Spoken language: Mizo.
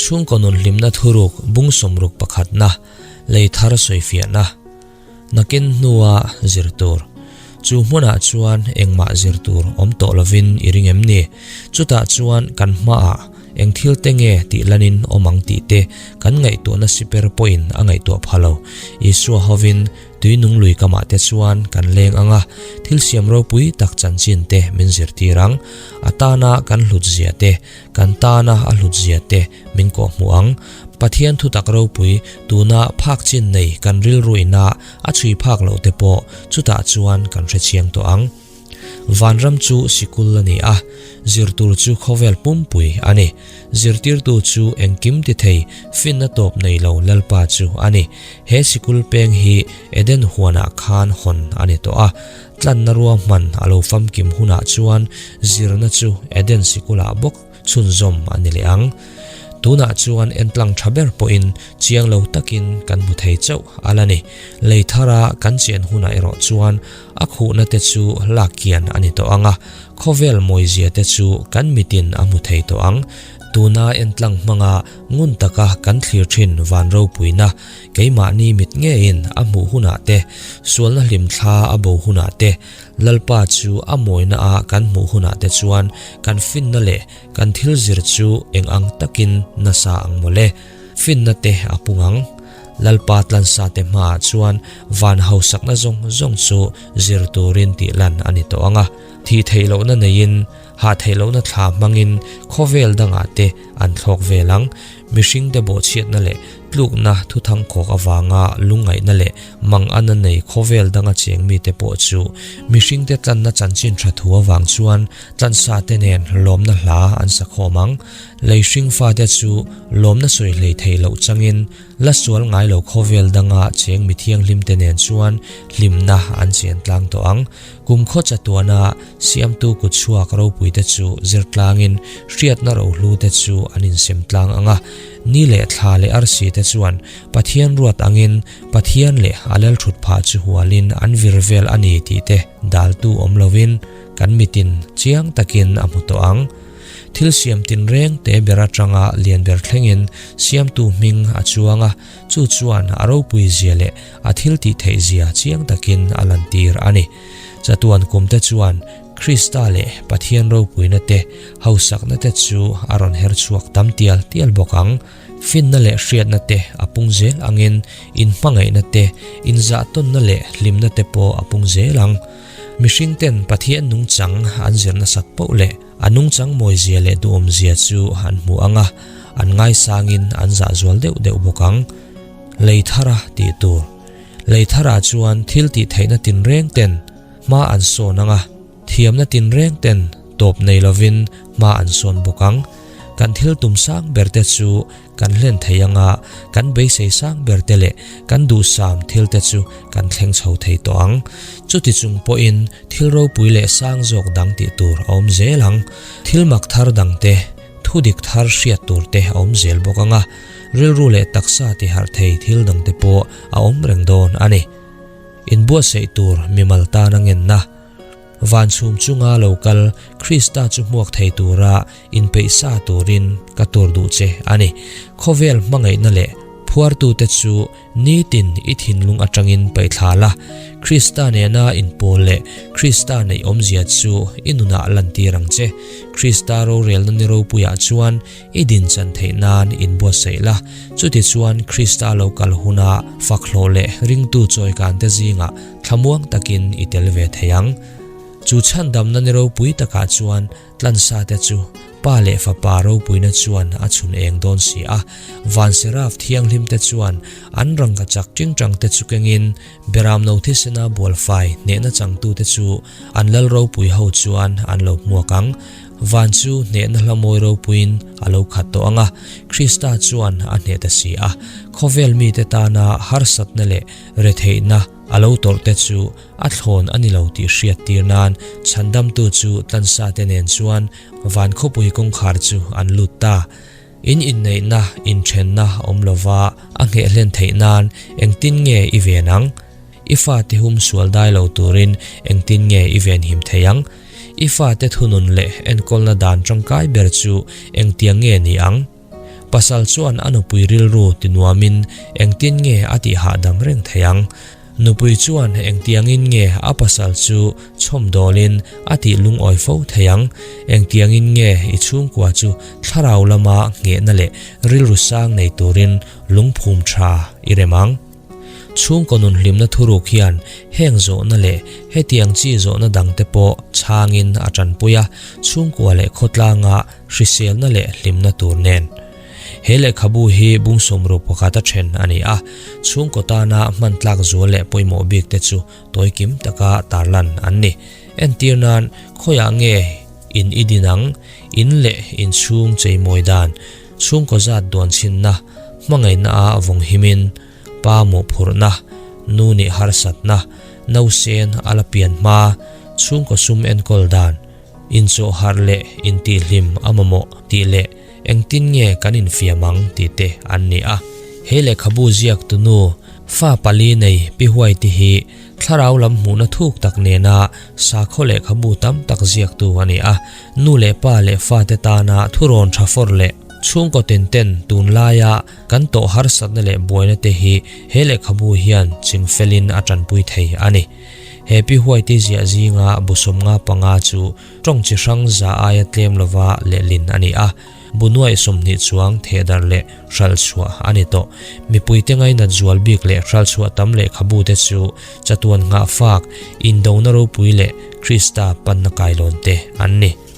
Chhungkaw nun hlimna thuruk bung 61 na, lei thar sawifiahna, nakin hnua zir tur. Chu hmunah chuan engmah zir tur awm tawh lovin i ring em ni? Chutah chuan kan hmaah eng thil te nge tih lanin awm ang tih te kan ngaihtuahna siper pawhin a ngaihtuah pha lo. Isua hovin Tui nung lui kamah te chuan kan leng ang a, thil siam ropui tak chanchin te min zirtir ang. A tana kan hlut zia te, kan tana a hlut zia te min kawh hmuh ang. Pathian thutak ropui tuna phak chin nei kan rilru ina a chhui phak loh te pawh chutah chuan kan hrechiang tawh ang. Vanram chu sikul a ni a, zirtur chu khawvel pumpui a ni. Zirtirtu chu engkim ti thei, finna tawp nei lo Lalpa chu a ni. He sikul peng hi Eden huanah khan hawn a ni tawh a, tlanna ruahman a lo famkim hunah chuan zirna chu Eden sikulah bawk chhunzawm a ni leh ang. Tunah chuan entlang tha ber pawhin chiang lo takin kan hmu thei chauh a la ni. Lei thara kan chian hunah erawh chuan a khuhna te chu lak kian a ni tawh ang a, khawvel mawizia te chu kan mitin a hmu thei tawh ang. Tuna entlang hmanga ngun taka kan thlir thin van ropuina keimahni mit ngeiin a hmuh hunah te, sualna hlimthla a bo hunah te, Lalpa chu a mawina a kan hmuh hunah te chuan kan finna leh kan thil zir chu eng ang takin nasa ang mawle. Finna te a pung ang. Lalpa tlansa te hmaah chuan van hausakna zawng zawng chu zir turin tih lan a ni tawh ang a. Thih theih lohna neiin, hah theih lohna thla hmangin khawvel dangah te an thlawk vel ang. Mihringte bawhchhiatna leh tlukna thuthang khawk avanga lungngaihna leh Mangana nei khawvel danga cheng mite pawh chu mihringte tlanna chanchin tha thu avang chuan tlansa te nen lawmna hla an sa khawm ang. Lei hring fate chu lawmna sawi hlei thei loh changin la sual ngai lo khawvel danga cheng mi thianghlim te nen chuan hlimna an chen tlang tawh ang. Kum khaw chatuana siamtu kut chhuak ropui te chu zir tlangin hriatna rohlu te chu an insem tlang ang a. Ni leh thla leh arsi te chuan Pathian ruat angin Pathian leh a lalthut phah chu hualin an vir vel a ni tih te daltu awm lovin kan mitin chiang takin a hmu tawh ang. Thil siam tinreng te ber atanga lian ber thlengin siamtu hming a chuang a, chu chuan a ropui zia leh a thil tih theih zia chiang takin a lantir a ni. Chatuan kum te chuan Krista leh Pathian ropuina te hausakna te chu a rawn her chhuak tam tial tial bawk ang. Finna leh hriatna te a pung zel angin inhmangaihna te, inzahtawnna leh hlimna te pawh a pung zel ang. Mihring ten Pathian nungchang an zir nasat poh leh a nungchang mawizia leh duhawmzia chu an hmu ang a, an ngaisangin an zahzual deuh deuh bawk ang. Lei thara tih tur. Lei tharah chuan thil tih theihna tinreng ten hma an sawn ang a, Thiamna tinreng ten tawp nei lovin hma an sawn bawk ang. Kan thil tum sang ber te chu kan hlen thei anga kan beisei sang ber te leh kan duhsam thil te chu kan thleng chho thei tawh ang. Chuti chung pawhin thil ropui leh sang zawk dang tih tur a awm zel ang. Thil mak thar dang te, thu dik thar hriat tur te a awm zel bawk anga rilru leh taksa tiharh thei thil dang te pawh a awm reng dawn a ni. Inbuatsaih tur mimal tana ngenna. Van chhum chunga lo kal Krista chu hmuak thei tura inpeih sa turin ka tur duh che a ni. Khawvel hmangaihna leh phuartute chu nitin i thinlung atangin paihthla la. Krista nena inpawl leh Krista neih awmzia chu i nunah lantir ang che. Krista rorelna ni ropuiah chuan i dinchan theih nan inbuatsaih la. Chutichuan Krista lo kal huna fakhlawh leh ringtu chawikante zingah Thlamuang takin i tel ve thei ang. Chu chhandamna ni ropui takah chuan tlansa te chu Pa leh Fapa ropuina chuan a chhun eng dawn si a. Van Seraf thianghlim te chuan an rangka chak tingtang te chu kengin Beramno thisena bualfai hnehna changtute chu an lal ropui ho chuan an lo hmuak ang. Van chu hnehna hla mawi ropuiin a lo khat tawh ang a, Krista chuan a hneh ta si a. Khawvel mite tana harsatna leh Retheihna a lo tawrh te chu a thlawn a ni lo tih hriat tir nan chhandamtu chu tlansate nen chuan van khawpui kawngkhar chu an lut ta. In inneihna, inthenna awm lova a ngheh hlen theih nan engtin nge i ven ang? I fate hum sual dai lo turin engtin nge i venhim thei ang? I fate thunun leh enkawlna dan tangkai ber chu engtiang nge ni ang? Pasal chuan a nupui rilru tinuamin engtin nge a tih hahdam reng thei ang? Nupui chuan engtiangin nge a pasal chu chhawmdawlin a tih lungawi fo thei ang? Engtiangin nge i chhungkua chu thlarau lama nghehna leh rilru sang nei turin lungphum tha i rem ang? Chhungkaw nun hlimna thuruk hian heng zawhna leh hetiang chi zawhna dangte pawh chhangin a tanpui a, chhungkua leh khawtlanga hriselna leh hlimna tur nen. He lehkhabu hi bung sawmruk pakhata then a ni a, chhungkaw tana hman tlak zual leh pawimawh bik te chu tawikim taka tarlan an ni. Entir nan, khawiah nge in i din ang? In leh inchhung cheimawi dan, chhungkaw zat duan chhinna, hmangaihna a vawng himin, pa mawhphurhna, nu nih harsatna, nausen a la pian hma, chhungkaw sum enkawl dan, inchawh harh leh intihhlim a mamawh tih leh engtin nge kan infiam ang tih te an ni a. He lehkhabu ziak tunu fa pali nei Pi Huaiti hi thlarau lam hmuhna thuk tak nena sakhaw lehkhabu tam tak ziaktu a ni a. Nu leh pa leh fate tana thurawn tha fawr leh chhungkaw tin ten tunlaia kan tawh harsatna leh buaina te hi he lehkhabu hian chingfelin a tanpui thei a ni. He Pi Huaiti ziah zinga bu sawmnga panga chu tawng chi hrang za aia tlem lova lehlin a ni a, bu nuaih 20 chuang thehdarh leh hralhchhuah a ni tawh. Mipuite ngainat zual bik leh hralhchhuah tam lehkhabu te chu chatuan nghahfak, indona ropui leh Krista panna kailawn te an ni.